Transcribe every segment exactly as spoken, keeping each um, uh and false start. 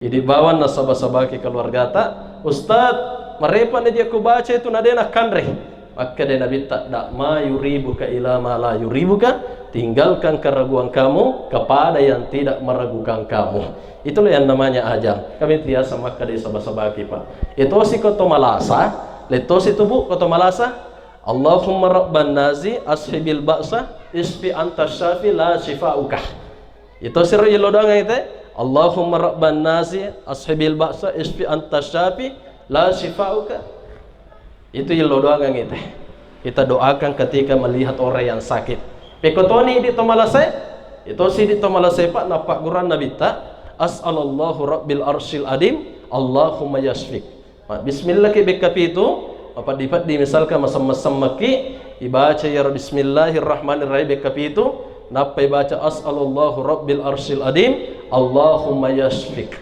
Idi bawang nasaba-sabaki keluargata, "Ustaz, marepa na je ku baca itu na de na kanre." Makkeda Nabitta, "Da ma yuribuka ila ma la yuribuka, tinggalkan keraguan kamu kepada yang tidak meragukan kamu." Itulah yang namanya ajal. Kami tiasa makkeda saba-sabaki, Pak. Etosi ko to malasa, lettosi tubuh ko to malasa, "Allahumma rabban nasi ashibil ba'sa isfi anta syafi la syifa'uka." Itu siro yello doang ite. "Allahumma rabban nasi ashibil ba'sa isfi anta syafi la syifa'uka." Itu yello doang ite. Kita doakan ketika melihat orang yang sakit. Pekotoni di to malase, itu si di to malase, Pak, napaggurang Nabitta, "As'alallahu rabbil arsyil adim, Allahumma yashfik." Ma-, bismillah ki bekka pitu, mapeddi-peddi misalkan masem-masemmekki, ibaca iyaro bismillahirrahmanirrahim bekka pitu, nappa ibaca as'alallahu rabbil arsyil adim, Allahumma yashfik.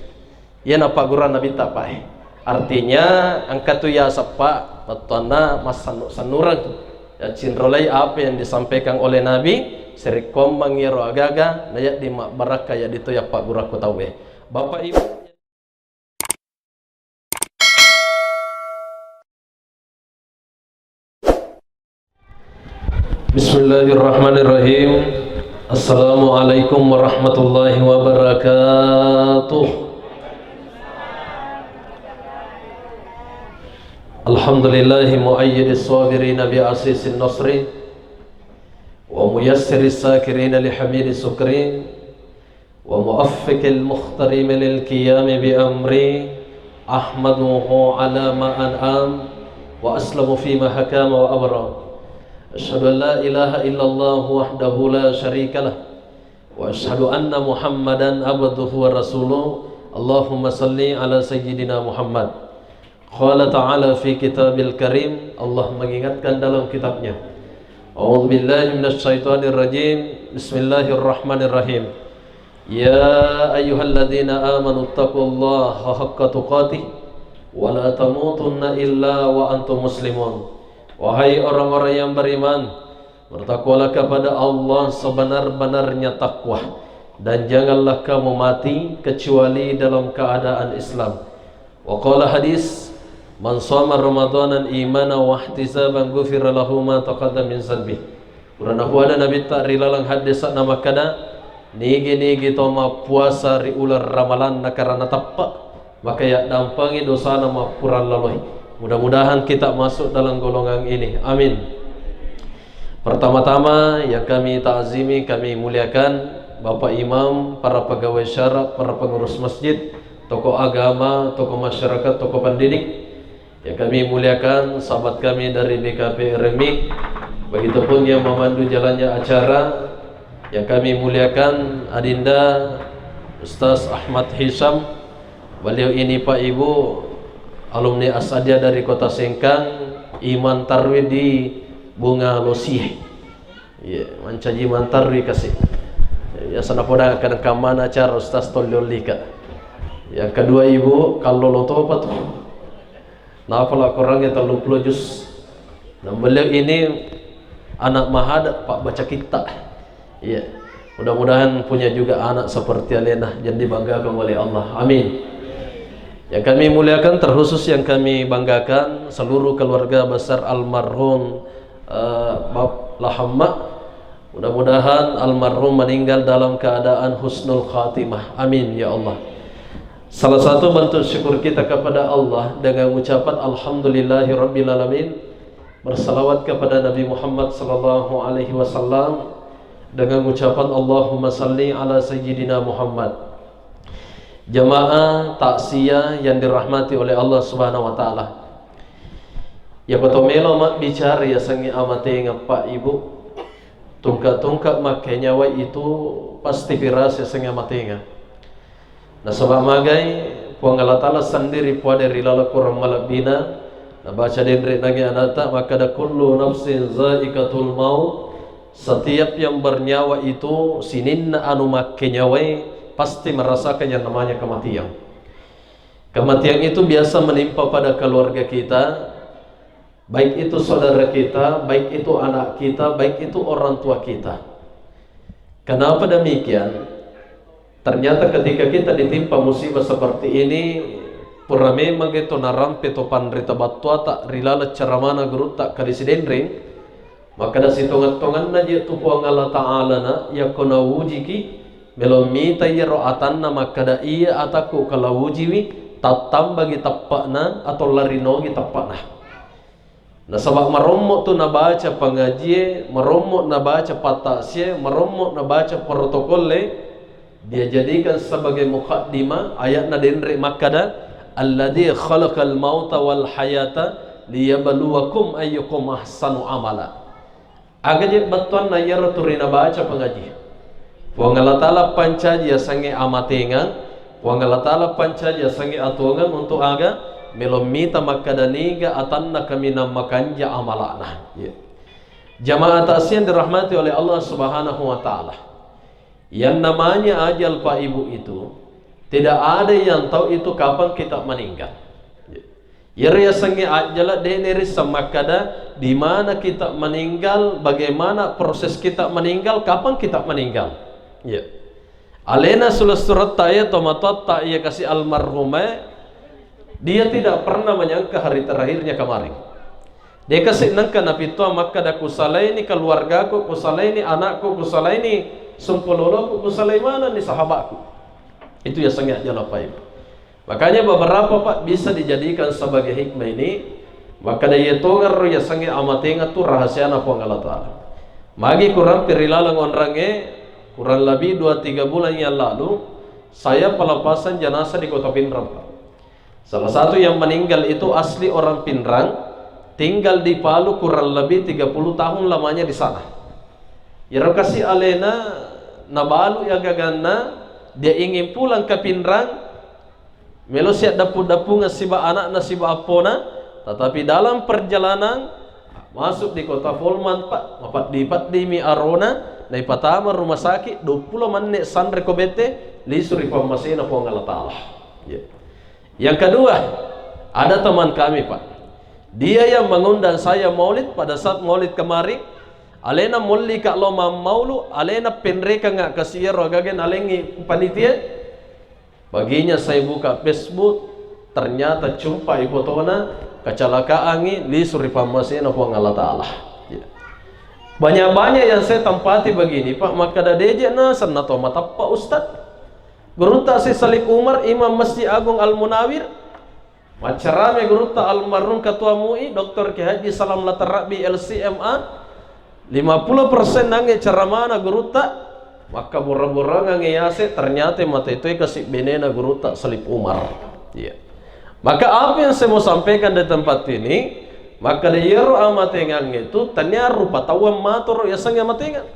Iya napaggurang Nabitta, Pak, eh. Artinya, engka tu yaseng, Pak, bettuanna massennu-sennureng. Ya, cinrolai apa yang disampaikan oleh Nabi, serikkommang iyaro agaga, na yaddi mabbarakka yaddi to yappaggurakku tauwe. Bapak Ibu, Bismillahirrahmanirrahim. Assalamualaikum warahmatullahi wabarakatuh. Alhamdulillahi muayyidis sabirina bi asisin nasri wa muyassiris sakirina li hamidi sukri. وموفق المختارين للقيام بأمره، أحمده على ما أنعم، وأسلم فيما حكم وأبرم. أشهد أن لا إله إلا الله وحده لا شريك له، وأشهد أن محمدا عبده ورسوله. اللهم صل على سيدنا محمد. Qala ta'ala fi kitabil karim, Allah mengingatkan dalam kitabnya. A'udzubillahi minasyaitonirrajim. Bismillahirrahmanirrahim. Ya ayyuhalladzina amanu taqullaha haqqa tuqatih wa la tamutunna illa wa antum muslimun. Wahai orang-orang yang beriman, bertakwalah kepada Allah sebenar-benarnya takwa, dan janganlah kamu mati kecuali dalam keadaan Islam. Wa qala hadis, "Man shoma Ramadanan imanan wa ihtisaban ghufira lahu ma taqaddama min dzanbih." Purana puada Nabitta ri laleng hadisna makkeda, "Nigi-nigi to mappuasa ri uleng Ramalanna karana teppa, maka yaddampengi dosana mappura laloi." Mudah-mudahan kita masuk dalam golongan ini. Amin. Pertama-tama yang kami ta'zimi, kami muliakan Bapak Imam, para pegawai syara, para pengurus masjid, tokoh agama, tokoh masyarakat, tokoh pendidik. Yang kami muliakan sahabat kami dari B K P R M I, begitupun yang memandu jalannya acara. Yang kami muliakan Adinda Ustaz Ahmad Hisham. Beliau ini, Pak, Ibu, alumni As'adiyah dari Kota Sengkang, imantarwi di Bunga Losie. Iya, mancaji mantarwi kasi. Iya, sana poda kadang kamana acara Ustaz tolli-ollika. Yang kedua, Ibu, kallolo topa tu. Nafala Qurannya telluppulo juz. Dan beliau ini anak mahada, Pak, baca kitta. Iya. Mudah-mudahan punya juga anak seperti alena, jadi dibanggakan oleh Allah. Amin. Yang kami muliakan, terkhusus yang kami banggakan, seluruh keluarga besar almarhum, eh, Bab Lahamma. Mudah-mudahan almarhum meninggal dalam keadaan husnul khatimah. Amin, ya Allah. Salah satu bentuk syukur kita kepada Allah dengan ucapan alhamdulillahi rabbil alamin, bersalawat kepada Nabi Muhammad sallallahu alaihi wasallam dengan ucapan Allahumma salli ala sayyidina Muhammad. Jamaah takziah yang dirahmati oleh Allah Subhanahu wa taala. Iya ko to melo mabbicara yasengnge amatenga, Pak, Ibu, tungka-tungka makkenyawa itu pasti firasa yasengnge amatenga. Nasaba magai, Puang Allah Taala sendiri puada ri laleng Quran malebbina, nabaca denre nange anata, makkeda, "Kullu nafsin zaikatul maut." Setiap yang bernyawa itu, sininna anu makkenyawae pasti merasakan yang namanya kematian. Kematian itu biasa menimpa pada keluarga kita, baik itu saudara kita, baik itu anak kita, baik itu orang tua kita. Kenapa demikian? Ternyata ketika kita ditimpa musibah seperti ini, pura memang itu narampe to panrita battuata ri laleng ceramana gurutta Kali Sidenreng, makkada sitongeng-tongenna je tu Puang Allah Ta'ala na, yakko nawujiki, melo mita iyaro atanna makkada iya atakku kala wujiwi, tattambagi teppa'na atau larinogi teppa'na. Nasaba marommo tu nabaca pangajie, marommo nabaca pattasie, marommo nabaca protokolle, dia jadikan sebagai mukaddimah, ayatna denre makkada, "Alladzi khalaqal mauta wal hayata liyabluwakum ayyukum ahsanu amala." Aga je battuanna iyaro tu ri nabaca pangaji. Puang Allah Ta'ala pancaji yasengnge amatengang, Puang Allah Ta'ala pancaji yasengnge atuongeng untuk aga? Melo mita makkada niga atanna kaminang makanja amala'na. Iya. Jamaah takziah yang dirahmati oleh Allah Subhanahu wa Ta'ala. Yang namanya ajal, Pak Ibu, itu tidak ada yang tahu itu kapan kita meninggal. Iyaro yasengnge ajjala de' nerisseng makkada di mana kita meninggal, bagaimana proses kita meninggal, kapan kita meninggal. Iya. Alena sulessuretta iya, tomatoatta iya kasi almarhumah, dia tidak pernah menyangka hari terakhirnya kemarin. De' kasi nengka napittoa makkada, "Kusalaini keluargaku, kusalaini anakku, kusalaini sumpuloloku, kusalai manenni sahabatku." Itu yasengnge ajjala, Pak Ibu. Makanya beberapa, Pak, bisa dijadikan sebagai hikmah ini. Makkada iya tongerro yasengnge amatengang tu rahasiana Puang Allah Ta'ala. Magi kurampe ri laleng onrangnge, kurang lebih dua tiga bulan yang lalu, saya pelepasan jenazah di Kota Pinrang, Pak. Salah satu yang meninggal itu asli orang Pinrang, tinggal di Palu kurang lebih tiga puluh tahun lamanya di sana. Iyaro kasi alena nabalu iya gaganna, dia ingin pulang ke Pinrang, melo siaddeppu-deppungeng siba anakna siba appona, tetapi dalam perjalanan masuk di kota Polman, Pak, mapeddi-peddimi arona, naipatama rumah sakit, duappulo menne sanre ko bette, lisu ri pammasena Puang Allah Ta'ala. Ya. Yang kedua, ada teman kami, Pak. Dia yang mengundang saya maulid pada saat maulid kemarin, alena molli ka lo mammaulu, alena penrekengnga kasi iyaro agaga nalengngi panitia. Paginya saya buka Facebook, ternyata cumpai fotona, kecelakaangngi, lisu ri pammasena Puang Allah Ta'ala. Ya. Banyak-banyak yang saya tempati begini, Pak, makkada, "De' je naseng nato mateppa, Ustaz." Gurutta si Salib Umar, Imam Masjid Agung Al Munawir, maccarame gurutta almarhum Ketua MUI, Doktor Kiai Haji Salam Latarabbi, L C M A, lima puluh persen nangnge ceramana gurutta, makkabura-burangangnge yase, ternyata mate toi kasi benena gurutta Salib Umar. Iya. Maka apa yang saya mau sampaikan di tempat ini, makkada iyaro amatengangnge tu tania rupa tauang matoro yasengnge amatengang.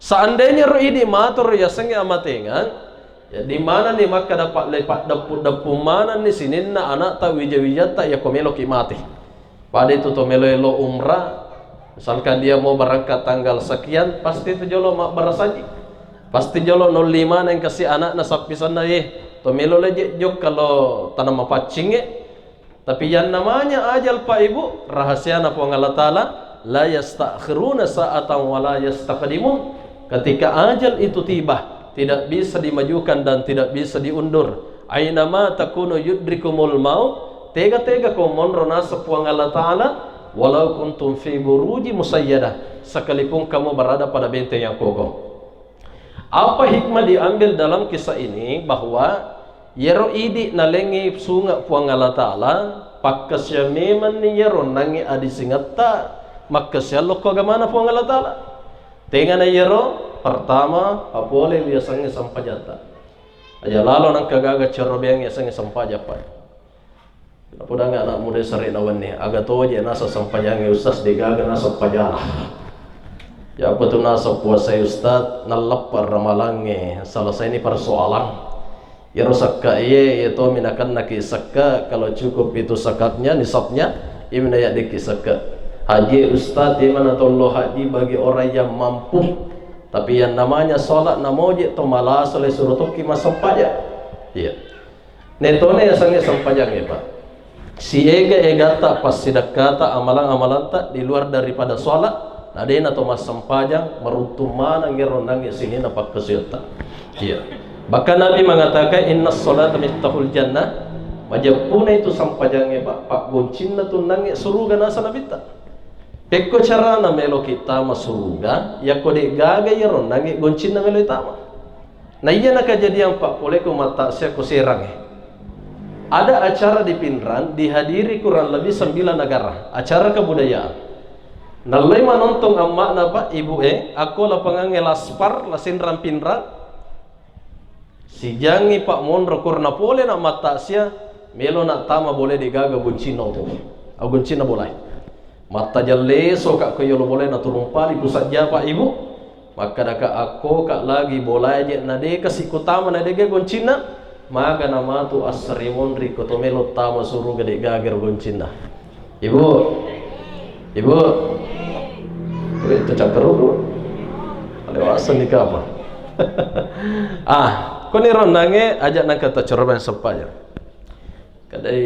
Seandainya ro idi matoro yasengnge amatengang, ya, di manenni makkada palle paddeppu-deppu manenni sininna anakta wija-wijatta yakko meloki mate. Pada itu to melo elo umrah, misalkan dia mau berangkat tanggal sekian, pasti tu jolo mabbarasaji. Pasti jolo nolli maneng kasi anakna sappisenna, eh, to melo leje jokka lo tanah mapaccingnge. Tapi yang namanya ajal, Pak Ibu, rahasiana Puang Allah Ta'ala, la yastakhiruna sa'atan wa la yastaqdimun. Ketika ajal itu tiba, tidak bisa dimajukan dan tidak bisa diundur. Ainama takunu yudrikumul maut, tega-tega ko monro naseng Puang Allah Ta'ala, walau kuntum fi buruji musayyadah, sekalipun kamu berada pada benteng yang kokoh. Apa hikmah diambil dalam kisah ini? Bahwa iyaro idi nalengngi sunge Puang Allah Ta'ala, pakkasiang memanni iyaro nangnge adisingetta, makkasiang lokko agamana Puang Allah Ta'ala. Tengana iyaro, pertama, papole liasengnge sempajatta. Aja lalo nangka gaga cerobeang yasengnge sempajang, Pak. Napodang anak muda sarina wenni, aga toje naseng sempajangnge, Ustaz, degaga naseng pajana. Ya apa tu naseng puasai, Ustaz, nalleppa ramalangnge, selesai ni persoalan. Iyaro sekka iye, iye tomi nakennaki sekka, kalau cukup itu zakatnya, nisabnya, imina ya deki sekka. Haji, Ustaz, imana tollo haji bagi orang yang mampu. Tapi yang namanya sholat namoje to malasa le suruh toki masempajang. Iya. Netone yasengnge sempajangnge, Pak. Siega-egatta passidekkata amalang-amalanta di luar daripada sholat, na dena to massempajang, maruntung maneng ero nangnge sininna pakkasiatta. Iya. Bahkan Nabi mengatakan, "Inna salata miftahul jannah." Majeppuna itu sampajangnge, Pak, paggoncinna tunnangnge suruga, nasa Nabitta. Pekko carana meloki tama suruga, yakko de'gaga iyaro onnangnge goncinna melo tama. Na iya na kejadian, Pak, pole ko mattasia ko Serangnge. Ada acara di Pinrang, dihadiri kurang lebih sembilan negara, acara kebudayaan. Nalloi manontong amma'na, Pak, ibu e, akko lapangangnge Laspar, Lasinrang Pinrang. Sijangngi, Pak, monro, kurna pole na mattasia, melo na tama bolae de'gaga goncinna oto. Au goncinna bolae. Mattajang leso ka ko yolo bolae na turung pali pusajja, Pak, ibu. Makkadaka, "Akko ka lagi bolae je na de kasi kutama na de'ga goncinna, maga na matu assarimonri ko to melo tama suruga de'gaga ro goncinna." Ibu, ibu, weh, tacakkaruru. Alewasa ni kapa? Ah, koni ronnangnge aja nangka tacorobang sempaja. Kadai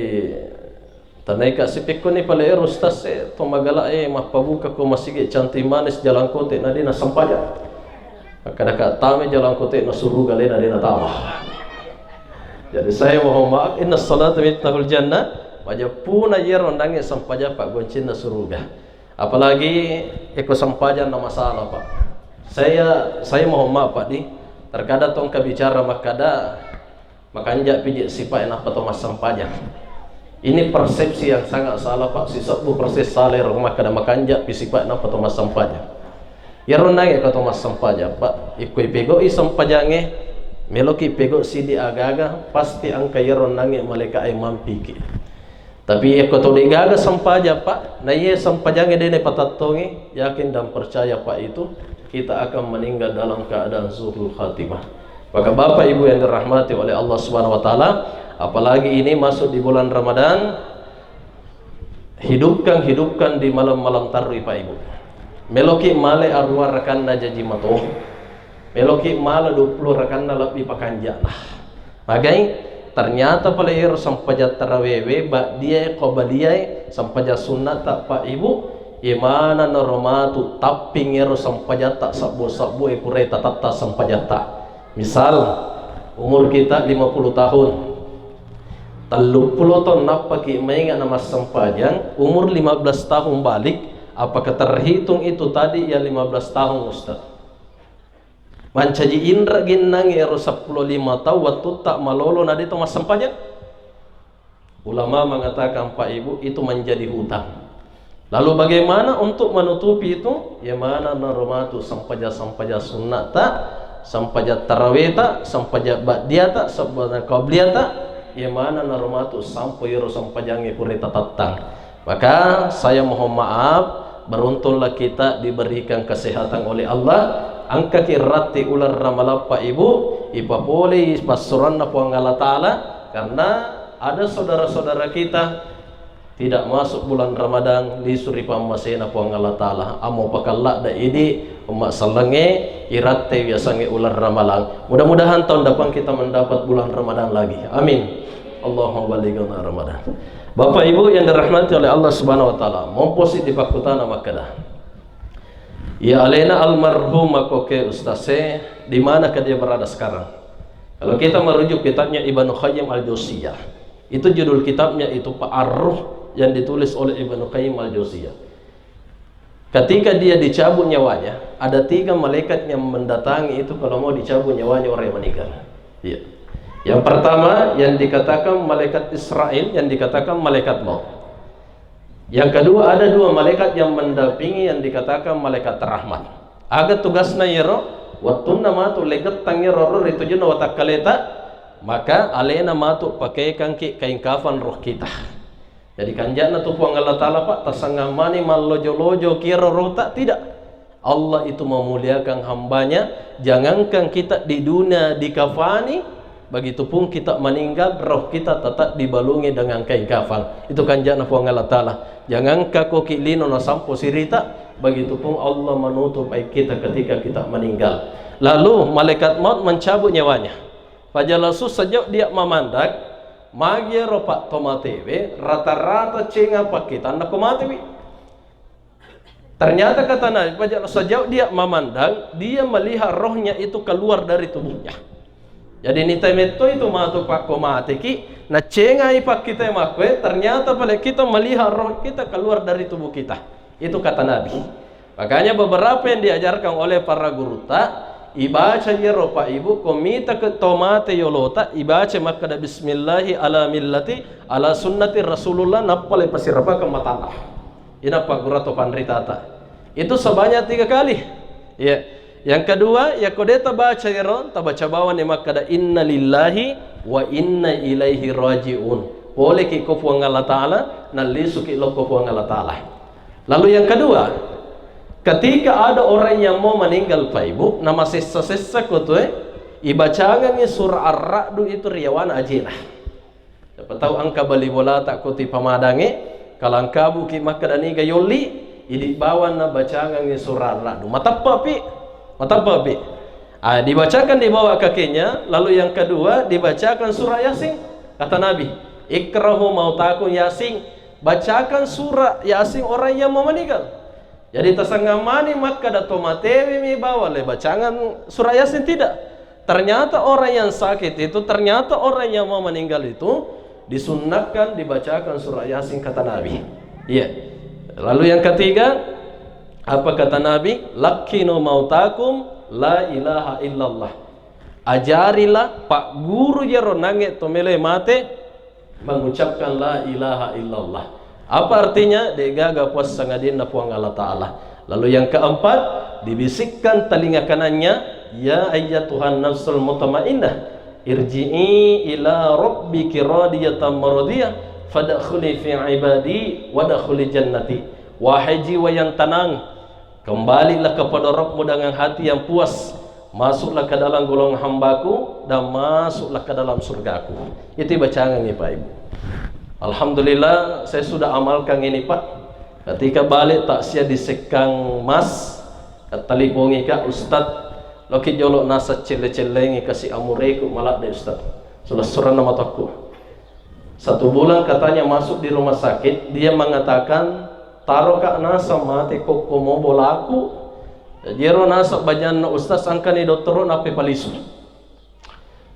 Tanaika sipekkoni pale ero ustaz e, to magala e, mappabuka ko masigi cantik manis jalangkote na de na sempajang. Makkadaka tama jalangkote na suruga lena de na tama. Jadi saya mohon maaf, inna salata miftahul jannah, majeppuna iyaro onnangnge sempajang paggoncinna suruga. Apalagi eko sempajang na masalah, Pak. Saya saya mohon maaf, Pak, di terkadang tongka bicara makkada Makanja pije sipa'e nappa to massempajang. Ini persepsi yang sangat salah, Pak. Sisebbu persis salah ero makkada makanja pi sipa'e nappa to massempajang. Iyaro onnangnge ko to massempajang, Pak, ikko ipegau'i sempajangnge, meloki pegau sidi aga-aga, pasti engka iyaro onnangnge malaika'e mampiki. Tapi yakko to de'gaga sempajang, Pak, na iye sempajangnge de' na patattongi, yakin dan percaya, Pak, itu kita akan meninggal dalam keadaan su'ul khatimah. Maka Bapak Ibu yang dirahmati oleh Allah Subhanahu wa Ta'ala, apalagi ini masuk di bulan Ramadan, hidupkan, hidupkan di malam-malam tarwi, Pak Ibu. Meloki male aruwa rakanna jaji mato. Meloki mala duappulo rakanna lebbi pakanja'na. Magai, ternyata pale ero sempajang tarawewe, ba'diyae, qobliyah e, sempajang sunna'ta, Pak Ibu, iye maneng naro matu tapping ero sempajatta sebbu-sebbu e pura tatatta sempajatta. Misal, umur kita lima puluh tahun. Telluppulo taung nappaki mainga na massempajang, umur lima belas tahun balik, apakah terhitung itu tadi ya lima belas tahun, Ustaz? Mancaji inra ginnang ero seppulo lima taung wattutta malolo na de to massempajang? Ulama mengatakan, Pak Ibu, itu menjadi hutang. Lalu bagaimana untuk menutupi itu? Ya mana naro matu sempajang-sempajang sunna'ta, sempajang taraweta, sempajang ba'diyata, sempajang qabliyata, ya mana naro matu sampo iro sempajangnge pura tatattang. Maka saya mohon maaf, beruntunglah kita diberikan kesehatan oleh Allah. Engkaki ratti uleng Ramalang, Pak Ibu, ipapolei passuroanna Puang Allah Ta'ala, karena ada saudara-saudara kita tidak masuk bulan Ramadan, lisu ri pammasena Puang Allah Ta'ala. Amo pakalladda idi, umma sellengnge, iratte wiasangnge uleng Ramalang. Mudah-mudahan tahun depan kita mendapat bulan Ramadan lagi. Amin. Allahumma ballighna Ramadan. Bapak Ibu yang dirahmati oleh Allah Subhanahu wa Ta'ala, momposi dipakkutana makkeda, ya alena almarhum makoke ustaz e, di manakah dia berada sekarang? Kalau kita merujuk kitabnya Ibnu Qayyim Al-Jauziyah, itu judul kitabnya itu Pak, Ar-Ruh, yang ditulis oleh Ibnu Qayyim Al-Jauziyah. Ketika dia dicabut nyawanya, ada tiga malaikat yang mendatangi itu kalau mau dicabut nyawanya orang yang meninggal. Iya. Yang pertama yang dikatakan malaikat Israel, yang dikatakan malaikat maut. Yang kedua, ada dua malaikat yang mendampingi yang dikatakan malaikat rahmat. Aga tugasna iyaro? Wettunna matu legettang iyaro ro ri tujunna watakkaleta, maka alena matu pakekangki kain kafan roh kita. Jadi kanja'na tu Puang Allah Ta'ala, Pak, tasangang mani mallojo-lojo kiro rohta, tidak. Allah itu memuliakan hambanya, jangankan kita di dunia dikafani, begitupun kita meninggal, roh kita tetap dibalungi dengan kain kafan. Itu kanja'na Puang Allah Ta'ala. Jangankan koki lino nasampo sirita, begitupun Allah menutup aib kita ketika kita meninggal. Lalu malaikat maut mencabut nyawanya. Pajalasu sejauh dia memandang, magi ero Pak tomatewe, rata-rata cenga pakkitanna ko matewi. Ternyata kata Nabi, pajak sejauh dia memandang, dia melihat rohnya itu keluar dari tubuhnya. Jadi, nita metto itu matu pakko mateki, nacengai pakkita makkoe, ternyata pale kita melihat roh kita keluar dari tubuh kita. Itu kata Nabi. Makanya beberapa yang diajarkan oleh para guruta, ibaca iyaro Pak Ibu, ko mita ke to mate yolota, ibaca makkeda bismillahi ala millati, ala sunnati Rasulullah, nappa le pasirapakeng matana. Ina paggura to panritata. Itu sebanyak tiga kali. Iya. Yang kedua, ya ko de tabaca iyaro, tabaca bawang ni makkeda inna lillahi wa inna ilaihi raji'un. Poleki ko Puang Allah Ta'ala, nallisuki lokko Puang Allah Ta'ala. Lalu yang kedua, ketika ada orang yang mau meninggal Pak Ibu, namasessa-sessa ko tue, ibacangengi surah Ar-Ra'du itu riyawana ajena. Siapa tahu engka bali bolata ko ti pamadange, kalangkabuki makkeda niga yolli, idi bawang nabacangengi surah Ar-Ra'du. Matappa pi, matappa pi. Ah, dibacakan di bawah kakinya, lalu yang kedua dibacakan surah Yasin. Kata Nabi, "Iqra'u mautakum Yasin." Bacakan surah Yasin orang yang mau meninggal. Jadi, tasangamani makkeda to matewe mi bawang le bacangan surah Yasin, tidak. Ternyata orang yang sakit itu, ternyata orang yang mau meninggal itu disunnahkan dibacakan surah Yasin, kata Nabi. Iya. Lalu yang ketiga, apa kata Nabi? "Laqqinu mautakum la ilaha illallah." Ajarilah, pagguru iyaro nange to melo mate mengucapkan la ilaha illallah. Apa artinya? Degaga puas sangadinna Puang Allah Ta'ala. Lalu yang keempat, dibisikkan telinga kanannya, "Ya ayyatuhan nafsul mutmainnah, irji'i ila rabbiki radiyatan mardiyah, fadkhuli fi ibadi, wadkhuli jannati." Wahai jiwa yang tenang, kembalilah kepada Rabbmu dengan hati yang puas. Masuklah ke dalam golongan hambaku dan masuklah ke dalam surgaku. Itu bacangan nih, Pak Ibu. Alhamdulillah, saya sudah amalkan ini, Pak. Ketika balik takziah di Sekkang Mas, talipongi ka Ustaz, loki jolo nasa celle-cellengi kasi amureku maladde Ustaz. Sudah surana mataku. Satu bulan katanya masuk di rumah sakit, dia mengatakan, "Taro ka nasa mate kokko mo bolaku." Jadi ero nasa bajanna Ustaz angkani dottoro nappe palisu.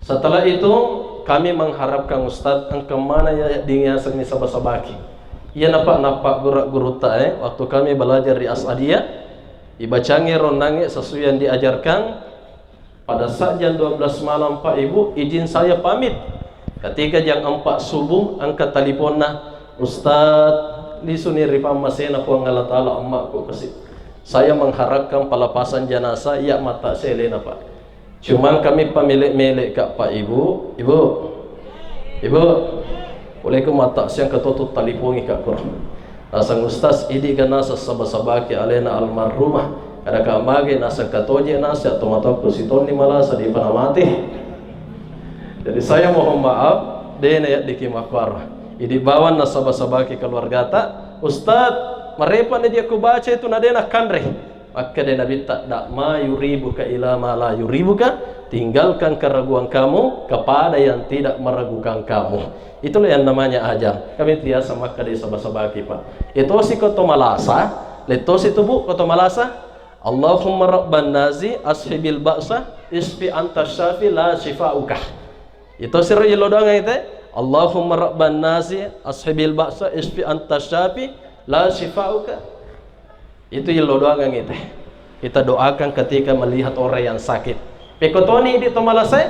Setelah itu, kami mengharapkan Ustaz engka mana ya dingiasenni saba-sabaki. Iya napa, napa guru-gurutta, eh, waktu kami belajar di As'adiyah, ibacangi ronnangnge sesuai yang diajarkan. Pada saat jam dua belas malam, Pak Ibu, izin saya pamit. Ketika jam empat subuh, angkat taliponnya, "Ustaz, lisuni ripammasena Puang Allah Ta'ala ammakku," kasi. "Saya mengharapkan pelepasan jenazah, iya mata selena, Pak. Cuman kami pamele-mele, Kak, Pak, Ibu, Ibu, Ibu, boleh ku mata siang ketoto talipongi, Kak, kurang." Naseng Ustaz, idi gana saba-sabaki alena almarhumah. Kada ka mage naseng katoje nasi atau mataku sitonni malasa di panamati. Jadi saya mohon maaf, dena ya diki makwar. Idi bawang nasaba-sabaki keluargata, Ustaz, marepa ni dia ku baca itu nadena kanre. Makkeda Nabitta, "Da ma yuribuka ila ma la yuribuka," tinggalkan keraguan kamu kepada yang tidak meragukan kamu. Itulah yang namanya ajal. Kami tiasa makkeda saba-sabaki, Pak. Etosi ko to malasa, lettosi tubuh ko to malasa. "Allahumma rabban nasi ashibil ba'sa isfi anta syafi la syifa'uka." Itosi ro yello doang ite. "Allahumma rabban nasi ashibil ba'sa isfi anta syafi la syifa'uka." Itu yello doangang ite. Kita doakan ketika melihat orang yang sakit. Pekotoni idi to malase,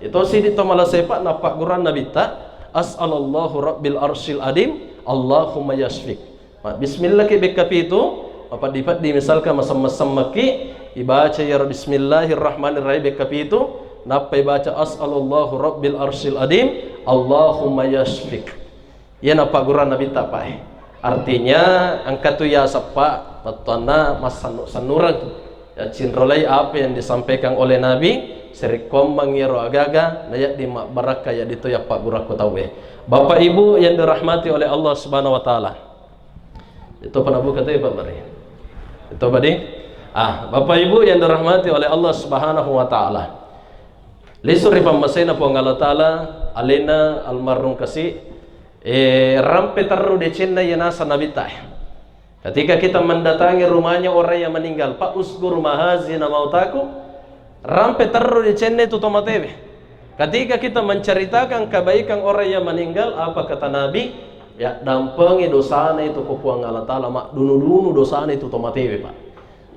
itu sidi to malase, Pak, nappa gurang Nabitta, "As'alallahu rabbil arsyil adim, Allahumma yashfik." Ma-, bismillah ki bekka pitu, mapeddi-peddi misalkan masem-masem maki, ibaca iyaro bismillahirrahmanirrahim bekka pitu, nappa ibaca as'alallahu rabbil arsyil adim, Allahumma yashfik. Iyana paggurang Nabitta, Pak, eh. Artinya, engka tu yaseng, Pak, bettuanna massennu-sennureng. Ya, cinrolai apa yang disampaikan oleh Nabi, serekkommeng iyaro agaga, na yaddi mabbarakka, yaddi to yappaggurang ku tauwe. Bapak Ibu yang dirahmati oleh Allah Subhanahu wa Ta'ala. Itu pernah buka tu ya, Pak Mari? Itu apa di? Ah, Bapak Ibu yang dirahmati oleh Allah Subhanahu wa Ta'ala. Lisu ri pammasena Puang Allah Ta'ala, alena almarhum kasi, eh, rampe terru decenna iya naseng Nabitta. Ketika kita mendatangi rumahnya orang yang meninggal, "Pak, uzkur mahazina mautakum," rampe terru decenna itu to matewe. Ketika kita menceritakan kebaikan orang yang meninggal, apa kata Nabi? Yaddampengi dosana itu ko Puang Allah Ta'ala, maddunu-dunu dosana itu to matewe, Pak.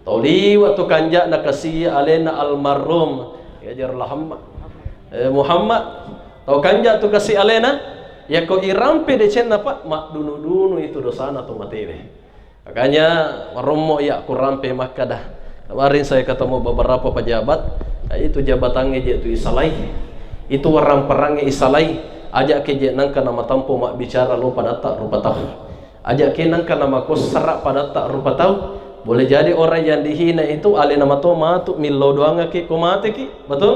Tau liwa tu kanja'na kasi alena almarhum, ya jar Muhammad. Eh, Muhammad, tau kanja tu kasi alena, ya ko irampe decenna, Pak, maddunu-dunu itu dosana to matewe. Makanya, marommo iya ku rampe makkada. Kemarin saya ketemu beberapa pejabat, nah, itu jabatannya je tu isalai. Itu warang-parangnya isalai. Ajak ke je nangka nama tampo mak bicara lo padatta rupa tau. Ajak ke nangka nama kossara padatta rupa tau. Boleh jadi orang yang dihina itu alena mato matu millo doang ke ko mate ki. Betul?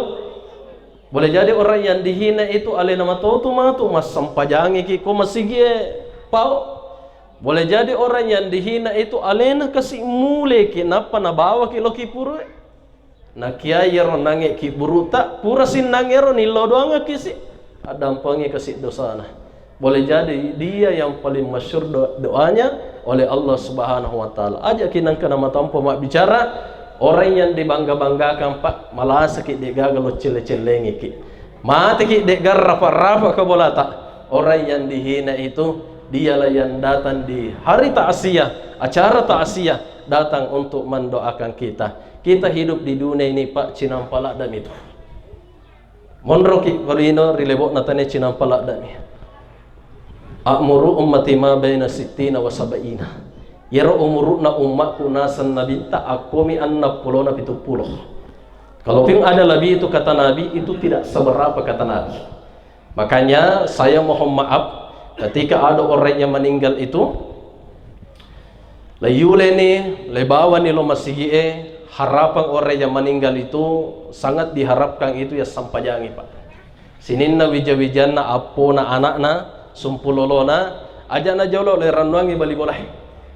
Boleh jadi orang yang dihina itu alena mato tu matu massempajangi ki ko masigi e pao. Boleh jadi orang yang dihina itu alena kasi muleki nappa nabawaki lo ki purue. Nakiya iyaro nange ki buruta, pura sinnangero nillo doangaki si, addampengi kasi dosana. Boleh jadi dia yang paling masyhur do-, doanya oleh Allah Subhanahu wa Ta'ala. Aja ki nangka namatampo mabbicara, orang yang dibangga-banggakan, Pak, malasaki degaga lo celle-cellengiki. Mateki de'gaga rafa-rafa ka bolata. Orang yang dihina itu, dialah yang datang di hari takziah, acara takziah, datang untuk mendoakan kita. Kita hidup di dunia ini, Pak, cinampa ladda mitu. Monroki ko lino ri lebo'na tane cinampa ladda mi. A'muru ummati ma baina sittina wa sab'ina. Iyaro umuru'na ummakku naseng nabitta akkomi enneng pulona pitu pulo. Kalaupun ada lebih itu kata Nabi, itu tidak seberapa kata Nabi. Makanya saya mohon maaf, ketika ada orang yang meninggal itu, laiyuleni, laibawani lo masigi'e, harapan orang yang meninggal itu sangat diharapkan itu ya sampajangi, Pak. Sininna wija-wijanna, appona, anakna, sumpulolona, ajana jolo lerannuangi bali bolae.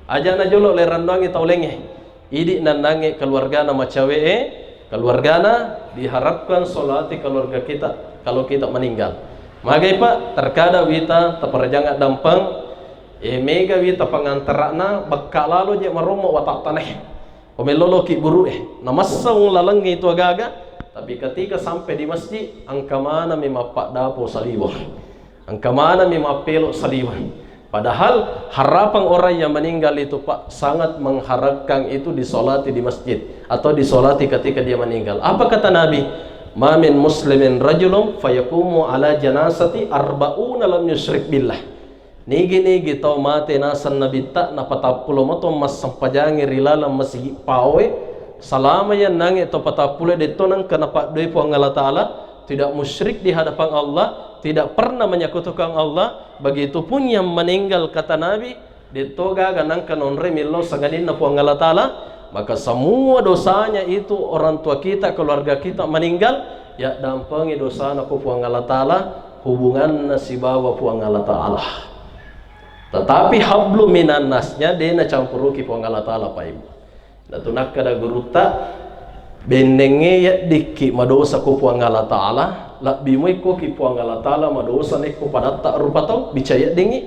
Ajana jolo lerannuangi taulengnge. Idi nannangnge keluargana macawe'e, keluargana diharapkan solati keluarga kita kalau kita meninggal. Magai, Pak, terkadang wita taparajang addampeng, e, mega wita pangantara'na, bakka lalo je marommo watak tanae. Ko meloloki buru'e, namassang lalengnge itu agaga, tapi ketika sampai di masjid, engka manami mappaddapo saliweng. Engka manami mappelo saliweng. Padahal harapan orang yang meninggal itu, Pak, sangat mengharapkan itu disolati di masjid atau disolati ketika dia meninggal. Apa kata Nabi? "Ma min muslimin rajulun fayaqumu ala janazati arba'una lam yusyrik billah." Nigi-nigi tau mate naseng nabitta napatappulo moto massempajangi ri laleng masigi paoe, salama yannange to patappulo detto nengka napaddoi Puang Allah Ta'ala, tidak musyrik di hadapan Allah, tidak pernah menyekutukan Allah, begitupun yang meninggal, kata Nabi, detto gaga nangka nonre millau sangadinna Puang Allah Ta'ala, maka semua dosanya itu orang tua kita, keluarga kita meninggal, ya dampengi dosana ko Puang Allah Ta'ala, hubunganna sibawa Puang Allah Ta'ala. Tetapi hablu minannasnya de nacampuruki Puang Allah Ta'ala, Pak Ibu. Natu nakkeda gurutta, bennengnge yaddikki madosa ko Puang Allah Ta'ala, labbi moi koki Puang Allah Ta'ala madosa nekko padatta rupa tau, bica yaddingngi.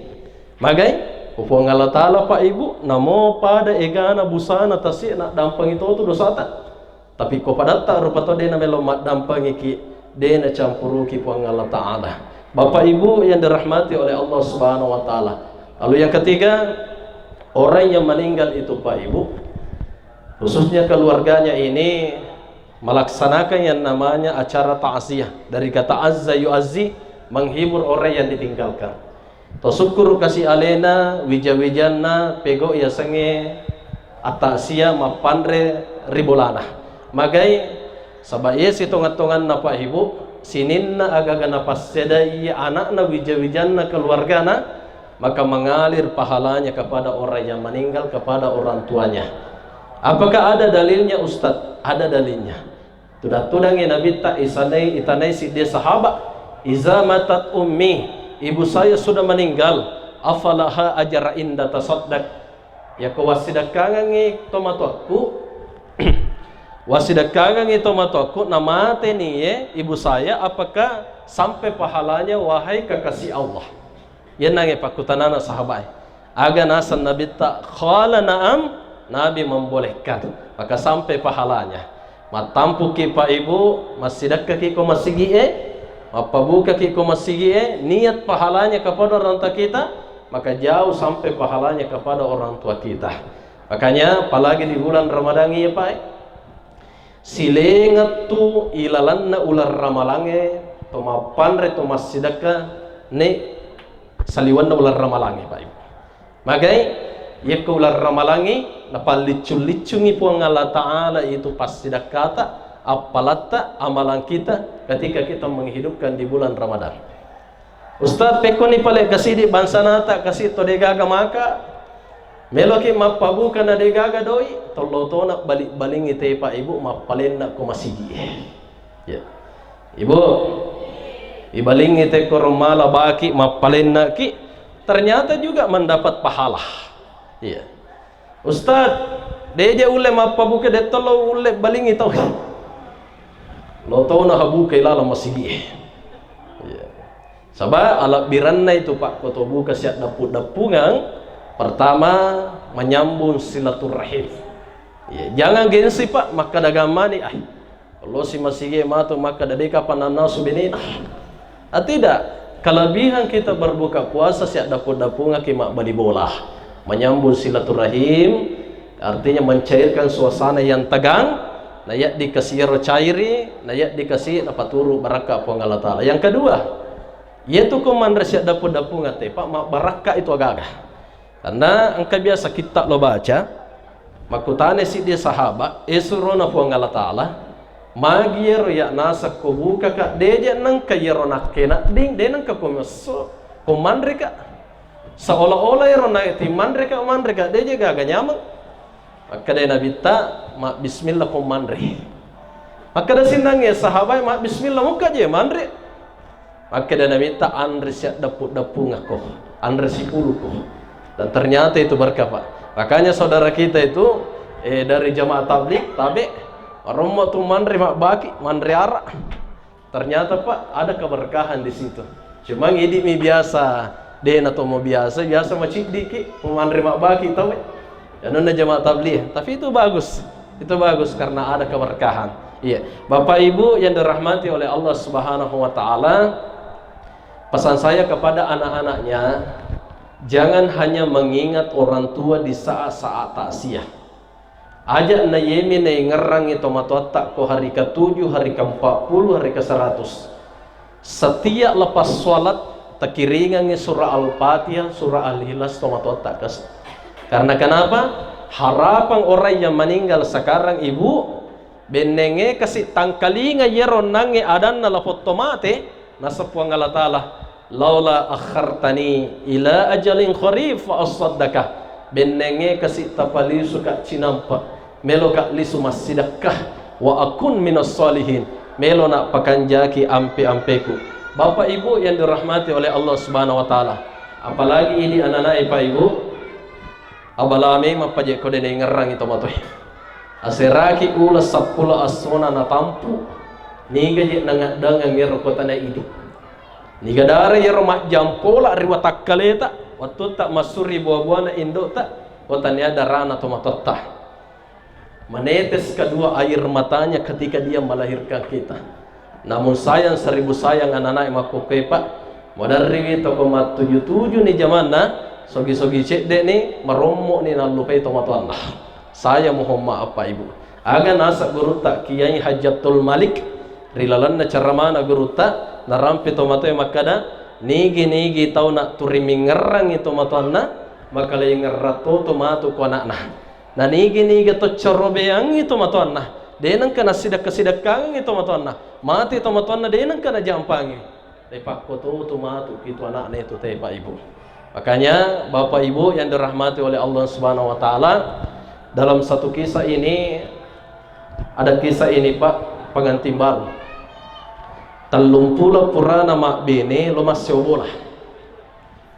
Magai, ko Puang Allah Ta'ala, Pak Ibu, namo pada egana busana tasi naddampengi totu dosata. Tapi ko padatta rupa tau de namelo maddampengiki, de nacampuruki Puang Allah Ta'ala. Bapak Ibu yang dirahmati oleh Allah Subhanahu wa Ta'ala. Lalu yang ketiga, orang yang meninggal itu, Pak Ibu, khususnya keluarganya ini melaksanakan yang namanya acara takziah. Dari kata azza yu'azzi, menghibur orang yang ditinggalkan. To sukkuru kasi alena, wija-wijanna, pego yasengnge ataksia mappanre ri bolana. Magai, saba iye sitongeng-tongenna, Pak Ibu, sininna agaga napassedai anakna, wija-wijanna, keluargana, maka mengalir pahalanya kepada orang yang meninggal, kepada orang tuanya. Apakah ada dalilnya, Ustadz? Ada dalilnya. Tudang-tudangngi Nabitta isanai, itanai siddi sahabat, "Iza matat ummi, ibu saya sudah meninggal, afalaha ajra inda tasaddaq?" Yako wassidekkangengngi tomatoakku, wassidekkangengngi tomatoakku, namateni ye ibu saya, apakah sampai pahalanya, wahai kekasih Allah? Yennangnge pakkutanana sahabae. Aga naseng Nabitta, qala na'am, Nabi membolehkan. Maka sampai pahalanya. Mattampuki, Pak Ibu, massidekkaki ko masigi'e, Mappabukaki ko masigi'e, niat pahalanya kepada orang tua kita, maka jauh sampai pahalanya kepada orang tua kita. Makanya, apalagi di bulan Ramadan iya, Pak, silengettu ilalanna uleng ramalangnge, to mappanre, to massidekka, ne saliwenna uleng ramalangnge, Pak Ibu. Magai, yekko uleng ramalangngi, napalliccung-liccungi Puang Allah Ta'ala itu passidekkata, appalatta, amalan kita ketika kita menghidupkan di bulan Ramadan. Ustaz, pekkoni pale kasidi bangsanata kasi to degaga maka, meloki mappabuka na degaga doi, tollo tona bali-balingi te, Pak Ibu, mappalenna ko masigi. Ya. Ibu, ibalingi te koro mala baki, mappalennaki, ternyata juga mendapat pahala. Iya. Ustaz, deje ulle mappabuka, detto lo ulle balingi tau. Lo tau na habuka ilala masigi. Iya. Saba alabbiranna itu, Pak, ko to buka siaddeppu-deppungang, pertama, menyambung silaturahim. Iya, jangan gengsi, Pak, makkada gammani, ah, lo si masigi matu makkada deka panannasu benena. Ah, tidak. Kelebihan kita berbuka puasa siaddeppu-deppungaki mabbali bola. Menyambung silaturahim, artinya mencairkan suasana yang tegang, na yaddi kasi ero cairi, na yaddi kasi napaturu barakka Puang Allah Ta'ala. Yang kedua, iyatu ko manre siaddeppu-deppungate, Pak, mabbarakka itu agaga. Karena engka biasa kitta lo baca, makkutana siddi sahaba, e surona Puang Allah Ta'ala, magi ero ya nasakko bukaka, deje nengka iyaro nakke nadding, de nengka ko messo, ko manreka. Seolah-olah ero na ti manreka, manreka, deje gaga nyameng. Makkeda Nabitta, mabbismillah ko manre. Makkeda sinnangnge sahabae, mabbismillah mukka je manre. Makkeda Nabitta, anre siaddeppu-deppungakko, anre sipuluko. Dan ternyata itu berkah, Pak. Makanya saudara kita itu, eh, dari jamaah tabligh, tabe, rommo tu manre mabbaki, manre ara. Ternyata, Pak, ada keberkahan di situ. Cuma idi mi biasa, de na to mo biasa, biasa maciddiki, manre mabbaki tau. Ya, nonna jamaah tabligh. Tapi itu bagus. Itu bagus karena ada keberkahan. Iya. Bapak Ibu yang dirahmati oleh Allah Subhanahu wa Ta'ala, pesan saya kepada anak-anaknya, jangan hanya mengingat orang tua di saat-saat takziah. Aja na yemi naingerrangi tomatoatta ko hari ketujuh, hari keempat puluh, hari keseratus. Setiap lepas sholat, takiringangi surah Al-Fatihah, surah Al-Ikhlas, tomatoatta kasi. Karena kenapa? Harapan orang yang meninggal sekarang, Ibu, bennenge kasi tangkalinga yero nangnge adanna lapotto mate, naseng Puang Allah Ta'ala, laula akhartani ila ajalin qarib fa asaddaka. Bennenge kasi tapalisuka cinampa, meloka lisu massidekka, wa akun minas salihin, melo na pakanjaki ampe-ampeku. Bapak Ibu yang dirahmati oleh Allah Subhanahu wa Ta'ala, apalagi ini anak-anak, Pak Ibu, abala memang paje ko de naingerrangi tomatoe. Aseraki ula seppulo assona natampu, niga je nangaddangang ero kota na idi. Niga dara iyaro majjampola ri watakkaleta, wattutta massuri bua-buana indo'ta, ko tania darana tomatoatta. Menetes kedua air matanya ketika dia melahirkan kita. Namun sayang seribu sayang anak-anak makkokkoe, Pak, maderriwi toko mattuju-tuju ni jamanna, sogi-sogi cedde ni, marommo ni nallupai tomatoanna. Saya mohon maaf, Pak Ibu. Aga naseng gurutta Kiai Hajatul Malik, ri lalenna ceramana gurutta, narampe tomatoe makkada, nigi-nigi tau naturimingngerrangi tomatoanna, makalaingerratto to matu ko anakna. Na nigi-nigi to corobeangngi tomatoanna, de nengka nassidekka-sidekkangngi tomatoanna, mate tomatoanna de nengka najampangi. Ripakkototu matu itu anakna itu te, Pak Ibu. Makanya, Bapak Ibu yang dirahmati oleh Allah Subhanahu wa Ta'ala, dalam satu kisah ini, ada kisah ini, Pak, pengantin baru. Tellumpulo purana mabbene, lo masseo bola.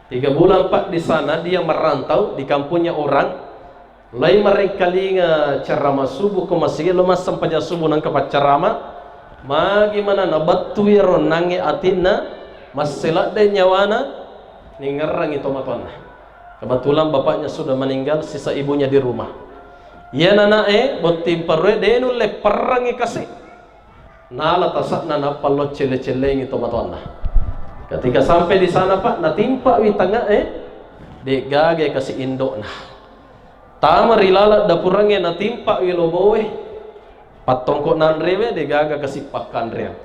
Tiga bulan, Pak, di sana dia merantau di kampungnya orang. Lai marengkalinga ceramah subuh ko masigi, lo massempajang subuh nengka paccarama. Magi mana nabattu iyaro nangnge atinna, masseladde nyawana, ningerrangi tomatoanna. Kebetulan bapaknya sudah meninggal, sisa ibunya di rumah. Iya nanae, botting parue, de nulle perrangi kasi. Nala tasa'na nappa lo celle-cellengi tomatoanna. Ketika sampai di sana, Pak, natimpawi tange'e, de'gaga kasi indo'na. Tama ri laleng dapurengnge natimpawi loboe, pattongko nanrewe, de'gaga kasi pakkanreang.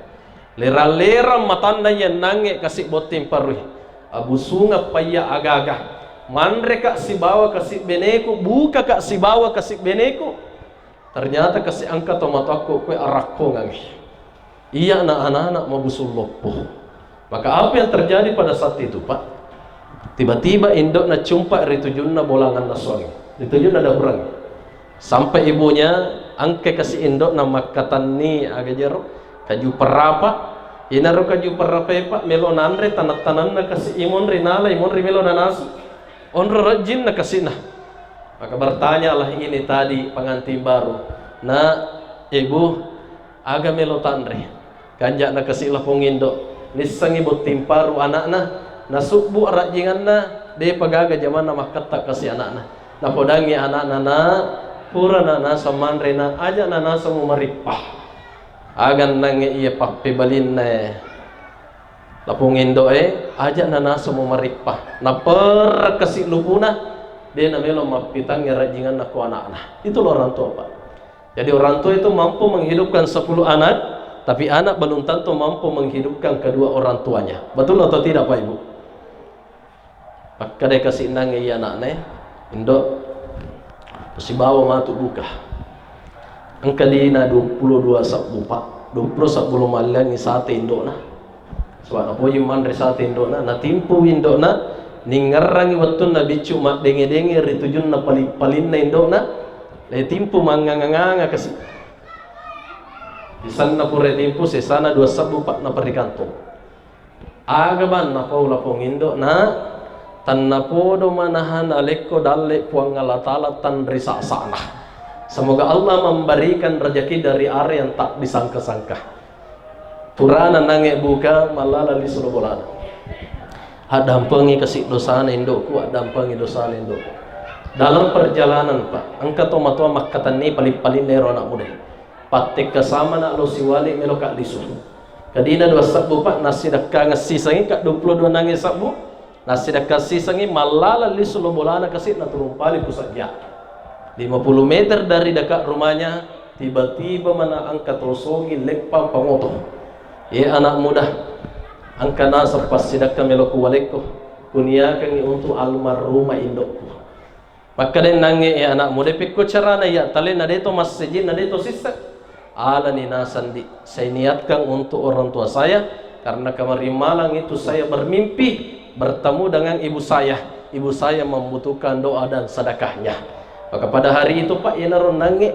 Lerang-lerang matanna yennangnge kasi botting parui. Abusungeng payya agaga. Manreka sibawa kasi beneku, bukaka sibawa kasi beneku. Ternyata kasi engka tomatoakku kue arakkongangi. Iya na anak-anak mabusung loppo. Maka apa yang terjadi pada saat itu, Pak? Tiba-tiba indokna cumpa ri tujunna bolanganna suangi. Ri tujunna dapurengnge. Sampai ibunya engka kasi indokna makkatanni aga jero, kaju perapa. Inaro kaju perapa, Pak, melo nanre taneng-tanenna kasi imon ri nala, imon ri melo nanasu. Onro rejjinna kasina. Maka bertanyalah ini tadi pengantin baru, "Nak, Ibu, aga melo tanre?" Kanja'na kasi lapong indo, nissengngi botting paru anakna, nasubbu arajjinganna, de'pa gaga jamanna makketta kasi anakna. Napodangngi anakna, "Nak, purana naseng manre, Nak, aja' na naseng mumarippa." Aga ennangnge iya pappebalinna e. Lapong indo'e, aja' na naseng mumarippa. Naperra kasi lupuna, de' namelo mappitangngi rajjinganna ko anakna. Itulah orang tua, Pak. Jadi orang tua itu mampu menghidupkan sepuluh anak, tapi anak belum tentu mampu menghidupkan kedua orang tuanya. Betul atau tidak, Pak Ibu? Pakkadai kasi ennangnge iya anakna e, "Indo, sibawa matu buka." Engka dina duappulo dua sabbu, Pak. Duappulo sabbu lo malliangngi sate indokna. Saba' napoji manre sate indokna, natimpu indokna, ningngerrangngi wettunna biccu maddenge-denge ri tujunna pali-, palinna indokna, le timpu manganga-nganga kasi. Disanna pura timpu sesana dua sabbu, Pak, naparikantong. Aga bang napau lapong indo, Nak? Tennapodo manaha nalekko dalle Puang Allah Ta'ala tanri sa'sa'na. Semoga Allah memberikan rezeki dari arah yang tak disangka-sangka. Purana nangnge buka, mallala lisu lo bolana. Addampengi kasi dosana indokku, addampengi dosana indokku. Dalam perjalanan, Pak, engka tomatoa makkatenni paling-paling nero anak muda. Pattekka samana lo siwali melo ka lisu. Kadina dua sabbu, Pak, nassidakkangeng sisengngi, ka duappulo dua nangnge sabbu, nassidakkangeng sisengngi, mallala lisu lo bolana kasi naturung pali pusajja. Lima puluh meter dari dekat rumahnya, tiba-tiba mana engka tosogi leppang pangoto. Ye anak muda, engka naseng passidakka melo ku walekko, kuniakangngi untuk almarhumah indokku. Makkeda nangnge, "E anak muda, pekko carana iya tale na deto masseji, na deto sisseng?" "Alani naseng, Di, saya niatkan untuk orang tua saya, karena kemarin malam itu saya bermimpi bertemu dengan ibu saya. Ibu saya membutuhkan doa dan sedekahnya." Maka pada hari itu, Pak, iyanaro nangnge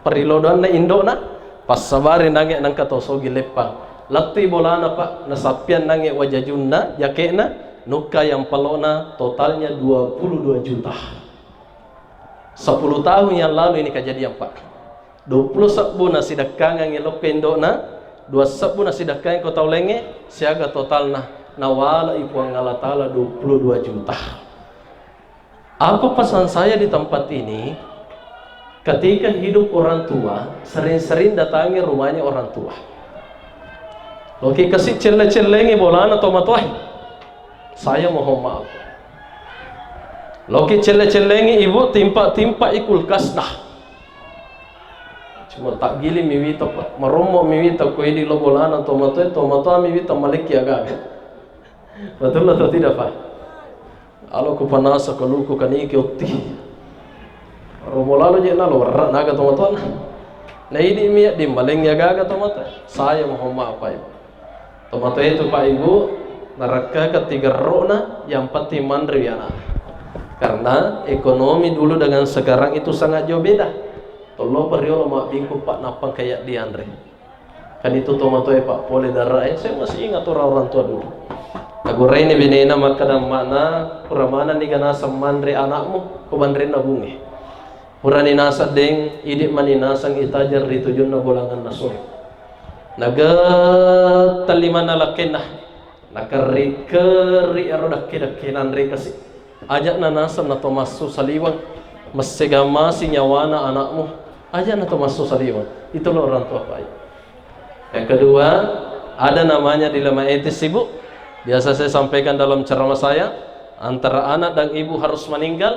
perilodoanna indokna, passabari nangnge nangka tosogi leppang. Lettui bolana, Pak, nasappiang nangnge wajajunna, jakena, nukka yang pelona, totalnya dua puluh dua juta. Sepuluh tahun yang lalu ini kejadian, Pak. Duappulo sebbu nasidakkangengngi lokka indokna, dua sebbu nasidakkangengngi ko tau laingnge, siaga totalna, nawalai Puang Allah Ta'ala duappulo dua juta. Apa pesan saya di tempat ini? Ketika hidup orang tua, sering-sering datangi rumahnya orang tua. Loki kasi celle-cellengi bolana tomatoae. Saya mohon maaf. Loki celle-cellengi ibu, timpa-timpai kulkasna. Cuma takgiling miwita, Pak. Marommo miwita ko idi lo bolana tomatoae, tomatoa miwita malekki agaga. Betul atau tidak, Pak? Alo ku panasa kaluku kaniki otti. Romo lalo je nalo werra naga tomatoanna. Na idi mi di malengi agaga tomatoa. Saya mohon maaf, Pak Ibu. Tomatoa itu, Pak Ibu, narekkaka tigerrona, yang penting manre wi anak. Karena ekonomi dulu dengan sekarang itu sangat jauh beda. Tollo periolo mabbingku, Pak, nappang kayak dianre. Kan itu tomatoe, Pak, pole darae. Saya masih ingat orang-orang tua dulu. Naguraini benena makkeda mana, pura manenni ga naseng manre anakmu, ko banrenna bunge. Purani naseng deng, idi mani naseng itajar ri tujunna bolanganna sore. Nagettang limanna lakkenna. Nakerri-kerri ero dakke-dakke nanre kasi. Aja'na naseng na to massu saliweng. Messega masi nyawana anakmu. Aja'na to massu saliweng. Itulah orang tua, Pak. Yang kedua, ada namanya dilema etis, Ibu. Biasa saya sampaikan dalam ceramah saya, antara anak dan ibu harus meninggal,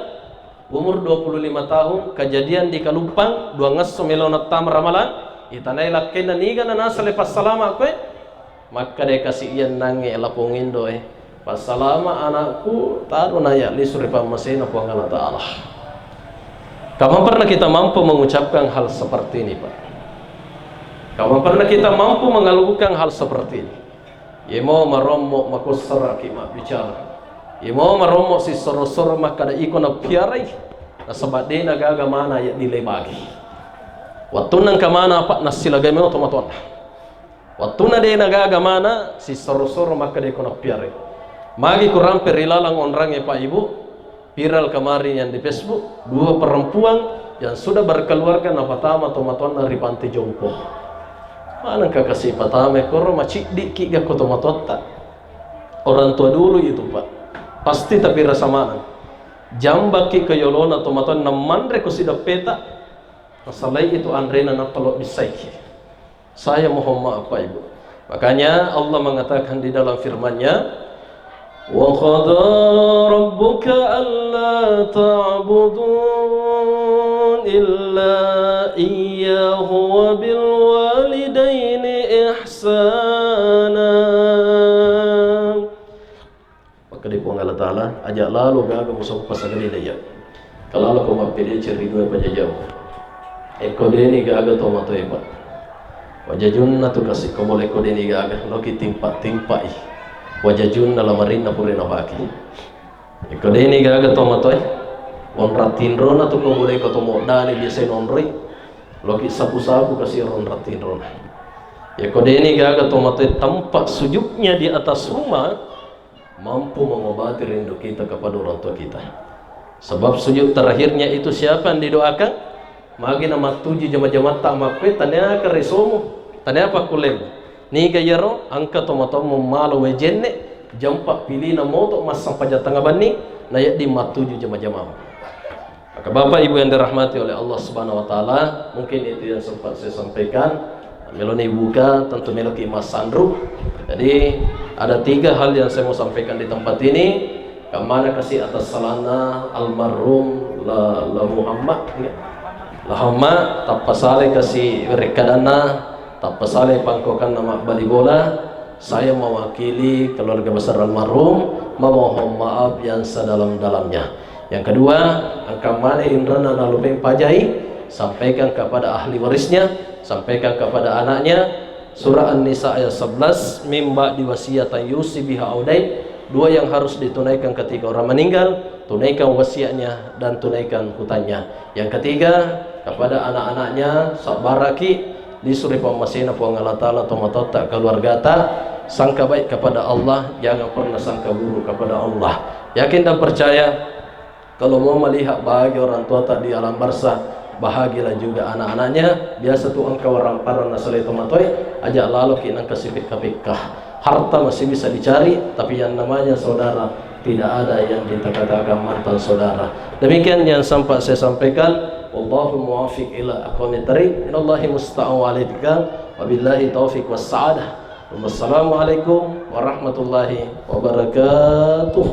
umur dua puluh lima tahun, kejadian di Kalumpang, dua ngesso melo nattama ramalang, itanai lakkainna niga nanasale passalama koe, makkeda kasi iyennangnge lapong indoe, passalama anakku, taro naya lisu ri pammasena Puang Allah Ta'ala. Kapan pernah kita mampu mengucapkan hal seperti ini, Pak? Kapan pernah kita mampu mengeluhkan hal seperti ini? Yemo marommo makossaraki mabbicara. Yemo marommo sissoro-soro makkada iko napiarai. Nasaba de'na gaga mana ya dilebagi. Wattunna engka mana, Pak, nassilagai meno tomatoanna. Wattunna de'na gaga mana, sissoro-soro makkada iko napiarai. Magi kurampe ri lalang onrangnge, Pak, Ibu, viral kemarin yang di Facebook, dua perempuan yang sudah berkeluarga napatama tomatoanna ri panti jompo. Maneng kakasi patama koro maciddi ki gakko tomatoatta. Orang tua dulu itu, Pak. Pasti tapi rasa maneng. Jambaki ke yolona tomatoanna manre ko sideppeta. Masalai itu anrena nappa lo bissaiki. Saya mohon maaf, Pak, Ibu. Makanya Allah mengatakan di dalam firman-Nya, "Wa qada rabbuka alla ta'budu illa iyyahu wa bil walidaini ihsana." Makkeda Puang Allah Ta'ala, aja lalo gaga musappa sagale daya. Kalalo ko mappedece ri dua pajajau. Ekko deni gaga tomatoe, Pak. Wajajunna tu kasi ko mole ko deni gaga, loki timpa-timpai. Wajajunna lamarinna pura napake. Ekko deni gaga tomatoe, onra tinrona tu ko mole ko tomo dani biasa nonroi. Loki sapu-sapu kasi onra tinrona. Ekko deni gaga tomatoe, tempat sujudnya di atas rumah, mampu mengobati rindu kita kepada orang tua kita. Sebab sujud terakhirnya itu siapa yang didoakan? Magi na mattuju jama-jamatta makkue, taniaka risomu, taniapa kullemu. Niga iyaro, engka tomatoammu malo wae jenne, jampa pilina moto massempajang tengnga benni, na yedding mattuju jama-jamamu. Maka Bapak Ibu yang dirahmati oleh Allah Subhanahu wa Ta'ala, mungkin itu yang sempat saya sampaikan. Meloni buka, tentu meloki massanru. Jadi, ada tiga hal yang saya mau sampaikan di tempat ini. Kammana kasi atas salana almarhum La, La Muhammad, ya. La Muhammad, tappa sale kasi rekkadanna, tappa sale pangkokanna mabbali bola. Saya mewakili keluarga besar almarhum memohon maaf yang sedalam-dalamnya. Yang kedua, engka mane inrana nalupeng pajai, sampaikan kepada ahli warisnya, sampaikan kepada anaknya. Surah An-Nisa ayat sebelas, "Min ba'di wasiyatan yusi biha au dain." Dua yang harus ditunaikan ketika orang meninggal, tunaikan wasiatnya dan tunaikan hutangnya. Yang ketiga, kepada anak-anaknya, sabbaraki, lisu ri pammasena Puang Allah Ta'ala tomatoatta, keluargata, sangka baik kepada Allah, jangan pernah sangka buruk kepada Allah. Yakin dan percaya, kalau mau melihat bahagia orang tuata di alam barzah, bahagialah juga anak-anaknya. Biasa tu engka waramparang nasalai tomatoe, aja laloki nengka sipekka-pekka. Harta masih bisa dicari, tapi yang namanya saudara tidak ada yang dikatakan mantan saudara. Demikian yang sempat saya sampaikan. Wallahu muwaffiq ila aqwamit thariq. Minallahi musta'an wa alaihi tawakkaltu. Wabillahi taufiq was sa'adah. Wassalamualaikum warahmatullahi wabarakatuh.